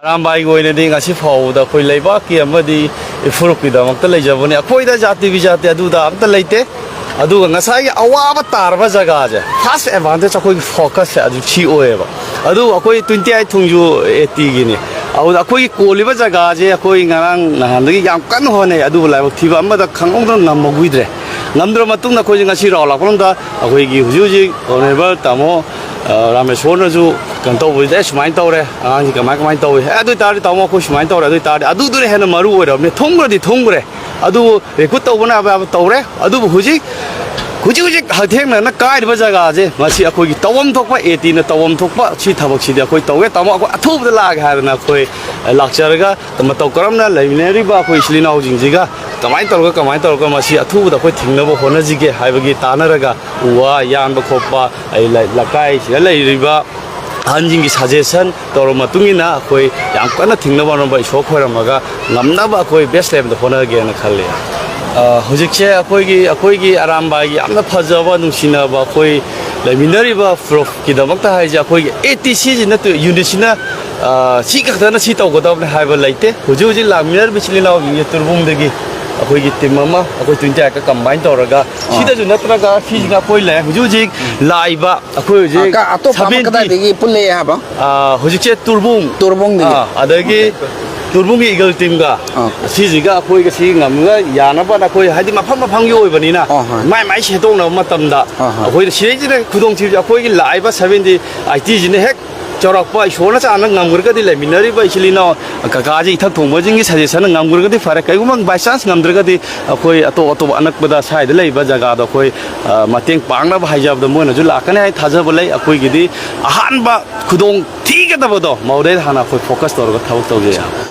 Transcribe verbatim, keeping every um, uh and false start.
ꯑꯔꯥꯝꯕꯥꯏꯒꯤ ꯑꯣꯏꯅꯗꯤ ꯉꯁꯤ ꯐꯥꯎꯕꯗ ꯑꯩꯈꯣꯏ ꯂꯩꯕꯥꯛꯀꯤ ꯑꯃꯗꯤ ꯏꯐꯨꯔꯨꯞꯀꯤꯗꯃꯛꯇ ꯂꯩꯖꯕꯅꯤ꯫ ꯑꯩꯈꯣꯏꯗ ꯖꯥꯇꯤ ꯕꯤꯖꯥꯇꯤ ꯑꯗꯨꯗ ꯑꯝꯇ ꯂꯩꯇꯦ꯫ ꯑꯗꯨꯒ ꯉꯁꯥꯏꯒꯤ ꯑꯋꯥꯕ ꯇꯥꯔꯕ ꯖꯒꯥꯁꯦ first advantage ꯑꯩꯈꯣꯏꯒꯤ focus ꯁꯦ ꯑꯗꯨ ꯁꯤ ꯑꯣꯏꯌꯦꯕ꯫ ꯑꯗꯨ ꯑꯩꯈꯣꯏ twenty eight Thongju AT Guinea. ꯑꯗꯨꯗ ꯑꯩꯈꯣꯏꯒꯤ ꯀꯣꯜꯂꯤꯕ ꯖꯒꯥꯁꯦ ꯑꯩꯈꯣꯏ ꯉꯔꯥꯡ ꯅꯍꯥꯟꯗꯒꯤ ꯌꯥꯝ ꯀꯟꯅ ꯍꯣꯠꯅꯩ꯫ ꯑꯗꯨꯕꯨ ꯂꯥꯏꯕꯛ ꯊꯤꯕ ꯑꯃꯗ ꯈꯪꯍꯧꯗꯅ ꯉꯝꯃꯒꯨꯏꯗ꯭ꯔꯦ꯫ ꯉꯝꯗ꯭ꯔ ꯃꯇꯨꯡꯗ ꯑꯩꯈꯣꯏꯁꯦ ꯉꯁꯤ ꯔꯥꯎ ꯂꯥꯛꯄ ꯃꯇꯝꯗ ꯑꯩꯈꯣꯏꯒꯤ ꯍꯧꯖꯤꯛ ꯍꯧꯖꯤꯛ honourable ꯇꯥꯃꯣ, ꯑ, ꯔꯥꯃꯦꯁꯣꯔꯅꯁꯨ ꯀꯩꯅꯣ ꯇꯧꯕꯁꯤꯗ, "ꯑꯦ, ꯁꯨꯃꯥꯏꯅ ꯇꯧꯔꯦ, ꯑꯉꯥꯡꯁꯤ ꯀꯃꯥꯏ, ꯀꯃꯥꯏꯅ ꯇꯧꯏ? ꯑꯦ, ꯑꯗꯨ ꯑꯣꯏꯇꯥꯔꯗꯤ ꯇꯥꯃꯣ, ꯑꯩꯈꯣꯏ ꯁꯨꯃꯥꯏꯅ ꯇꯧꯔꯦ, ꯑꯗꯨ ꯑꯣꯏꯇꯥꯔꯗꯤ", ꯑꯗꯨꯗꯨꯅ ꯍꯦꯟꯅ ꯃꯔꯨ ꯑꯣꯏꯔꯕꯅꯤ꯫ ꯊꯨꯝꯈ꯭ꯔꯗꯤ ꯊꯨꯝꯈ꯭ꯔꯦ, ꯑꯗꯨꯕꯨ ꯔꯤꯀ꯭ꯔꯨꯠ ꯇꯧꯕꯅ ꯑꯌꯥꯕ ꯇꯧꯔꯦ꯫ ꯑꯗꯨꯕꯨ ꯍꯧꯖꯤꯛ, ꯍꯧꯖꯤꯛ ꯍꯧꯖꯤꯛ ꯍꯛꯊꯦꯡꯅꯅ ꯀꯥꯏꯔꯤꯕ ꯖꯒꯥꯁꯦ, ꯃꯁꯤ ꯑꯩꯈꯣꯏꯒꯤ ꯇꯧꯐꯝ ꯊꯣꯛꯄ, AT ꯅ ꯇꯧꯐꯝ ꯊꯣꯛꯄ ꯁꯤ ꯊꯕꯛꯁꯤꯗꯤ ꯑꯩꯈꯣꯏ ꯇꯧꯒꯦ꯫ ꯇꯥꯃꯣ, ꯑꯩꯈꯣꯏ ꯑꯊꯨꯕꯗ ꯂꯥꯛꯑꯒꯦ ꯍꯥꯏꯗꯅ ꯑꯩꯈꯣꯏ ꯂꯥꯛꯆꯔꯒ ꯃꯇꯧ ꯀꯔꯝꯅ ꯂꯩꯃꯤꯟꯅꯔꯤꯕ ꯑꯩꯈꯣꯏ ꯏꯆꯤꯜ ꯏꯅꯥꯎꯁꯤꯡꯁꯤꯒ ꯀꯃꯥꯏꯅ ꯇꯧꯔꯒ, ꯀꯃꯥꯏꯅ ꯇꯧꯔꯒ ꯃꯁꯤ ꯑꯊꯨꯕꯗ ꯑꯩꯈꯣꯏ ꯊꯤꯡꯅꯕ ꯍꯣꯠꯅꯁꯤꯒꯦ ꯍꯥꯏꯕꯒꯤ ꯇꯥꯟꯅꯔꯒ ꯎ ꯋꯥ ꯌꯥꯟꯕ ꯈꯣꯠꯄ, ꯑꯩ ꯂꯩ-, ꯂꯩꯀꯥꯏꯁꯤꯗ ꯂꯩꯔꯤꯕ ꯑꯍꯟꯁꯤꯡꯒꯤ ꯁꯖꯦꯁꯟ ꯇꯧꯔꯕ ꯃꯇꯨꯡ ꯏꯟꯅ ꯑꯩꯈꯣꯏ ꯌꯥꯝ ꯀꯟꯅ ꯊꯤꯡꯅꯕ ꯍꯣꯠꯅꯕ, ꯏꯁꯣꯔ ꯈꯣꯏꯔꯝꯃꯒ ꯉꯝꯅꯕ ꯑꯩꯈꯣꯏ ꯕꯦꯁ ꯂꯦꯕꯦꯜꯗ ꯍꯣꯠꯅꯒꯦꯅ ꯈꯜꯂꯤ꯫ ꯑ, ꯍꯧꯖꯤꯛꯁꯦ ꯑꯩꯈꯣꯏꯒꯤ, ꯑꯩꯈꯣꯏꯒꯤ ꯑꯔꯥꯝꯕꯥꯏꯒꯤ ꯌꯥꯝꯅ ꯐꯖꯕ, ꯅꯨꯡꯁꯤꯅꯕ, ꯑꯩꯈꯣꯏ ꯂꯩꯃꯤꯟꯅꯔꯤꯕ ꯐ꯭ꯔꯨꯞꯀꯤꯗꯃꯛꯇ ꯍꯥꯏꯁꯦ, ꯑꯩꯈꯣꯏꯒꯤ AT ꯁꯤꯁꯤ ꯅꯠꯇꯦ, ꯌꯨꯅꯤꯠꯁꯤꯅ, ꯑ, ꯁꯤ ꯈꯛꯇꯅ ꯁꯤ ꯇꯧꯒꯗꯕꯅꯤ ꯍꯥꯏꯕ ꯂꯩꯇꯦ꯫ ꯍꯧꯖꯤꯛ ꯍꯧꯖꯤꯛ ꯂꯥꯛꯃꯤꯟꯅꯔꯤꯕ ꯏꯆꯤꯜ ꯏꯅꯥꯎꯁꯤꯡꯁꯦ ꯇꯨꯔꯕꯨꯡꯗꯒꯤ ꯑꯩꯈꯣꯏꯒꯤ ꯇꯤꯝ ꯑꯃ, ꯑꯩꯈꯣꯏ twenty eight ꯀ combine ꯇꯧꯔꯒ, ꯁꯤꯗꯁꯨ ꯅꯠꯇ꯭ꯔꯒ ꯁꯤꯁꯤꯅ ꯑꯩꯈꯣꯏ ꯂꯩ꯫ ꯍꯧꯖꯤꯛ ꯍꯧꯖꯤꯛ ꯂꯥꯛꯏꯕ ꯑꯩꯈꯣꯏ ꯍꯧꯖꯤꯛ ꯑ, ꯀ-, ꯑꯇꯣꯞꯄ ꯑꯃ seventy, ꯀꯗꯥꯏꯗꯒꯤ ꯄꯨꯜꯂꯛꯑꯦ ꯍꯥꯏꯕ? ꯑ, ꯍꯧꯖꯤꯛꯁꯦ ꯇꯨꯔꯕꯨꯡ꯫ ꯇꯨꯔꯕꯨꯡꯗꯒꯤ꯫ ꯑ, ꯑꯗꯒꯤ ꯇꯨꯔꯕꯨꯡꯒꯤ ꯏꯒꯜ ꯇꯤꯝꯒ ꯑ꯫ ꯁꯤꯁꯤꯒ ꯑꯩꯈꯣꯏꯒ ꯁꯤ ꯉꯝꯒ ꯌꯥꯅꯕꯅ ꯑꯩꯈꯣꯏ, ꯍꯥꯏꯗꯤ, ꯃꯐꯝ ꯃꯐꯝꯒꯤ ꯑꯣꯏꯕꯅꯤꯅ ꯑ, ꯍꯣꯏ꯫ ꯃꯥꯏ ꯃꯥꯏ ꯁꯦꯠꯇꯣꯛꯅꯕ ꯃꯇꯝꯗ ꯑ, ꯍꯣꯏ꯫ ꯑꯩꯈꯣꯏꯗ ꯁꯤꯗꯩꯁꯤꯗ ꯈꯨꯗꯣꯡꯊꯤꯕꯁꯦ ꯑꯩꯈꯣꯏꯒꯤ ꯂꯥꯛꯏꯕ seventy, eighty ꯁꯤꯅ ꯍꯦꯛ ꯆꯥꯎꯔꯥꯛꯄ ꯏꯁꯣꯔꯅ ꯆꯥꯟꯅ ꯉꯝꯈ꯭ꯔꯒꯗꯤ, ꯂꯩꯃꯤꯟꯅꯔꯤꯕ ꯏꯆꯤꯜ ꯏꯅꯥꯎ ꯀꯀꯥꯁꯦ, ꯏꯊꯛ ꯊꯣꯡꯕꯁꯤꯡꯒꯤ ꯁꯖꯦꯁꯟꯅ ꯉꯝꯈ꯭ꯔꯒꯗꯤ ꯐꯔꯦ꯫ ꯀꯩꯒꯨꯝꯕ by chance ꯉꯝꯗ꯭ꯔꯒꯗꯤ ꯑꯩꯈꯣꯏ ꯑꯇꯣꯞ ꯑꯇꯣꯞꯄ ꯑꯅꯛꯄꯗ ꯁ꯭ꯋꯥꯏꯗ ꯂꯩꯕ ꯖꯒꯥꯗꯣ ꯑꯩꯈꯣꯏ, ꯑ, ꯃꯇꯦꯡ ꯄꯥꯡꯅꯕ ꯍꯥꯏꯖꯕꯗ ꯃꯣꯏꯅꯁꯨ ꯂꯥꯛꯀꯅꯤ ꯍꯥꯏꯅ ꯊꯥꯖꯕ ꯂꯩ꯫ ꯑꯩꯈꯣꯏꯒꯤꯗꯤ ꯑꯍꯥꯟꯕ ꯈꯨꯗꯣꯡ ꯊꯤꯒꯗꯕꯗꯣ ꯃꯧꯗꯩꯗ ꯍꯥꯟꯅ ꯑꯩꯈꯣꯏ focus ꯇꯧꯔꯒ ꯊꯕꯛ ꯇꯧꯖꯩ꯫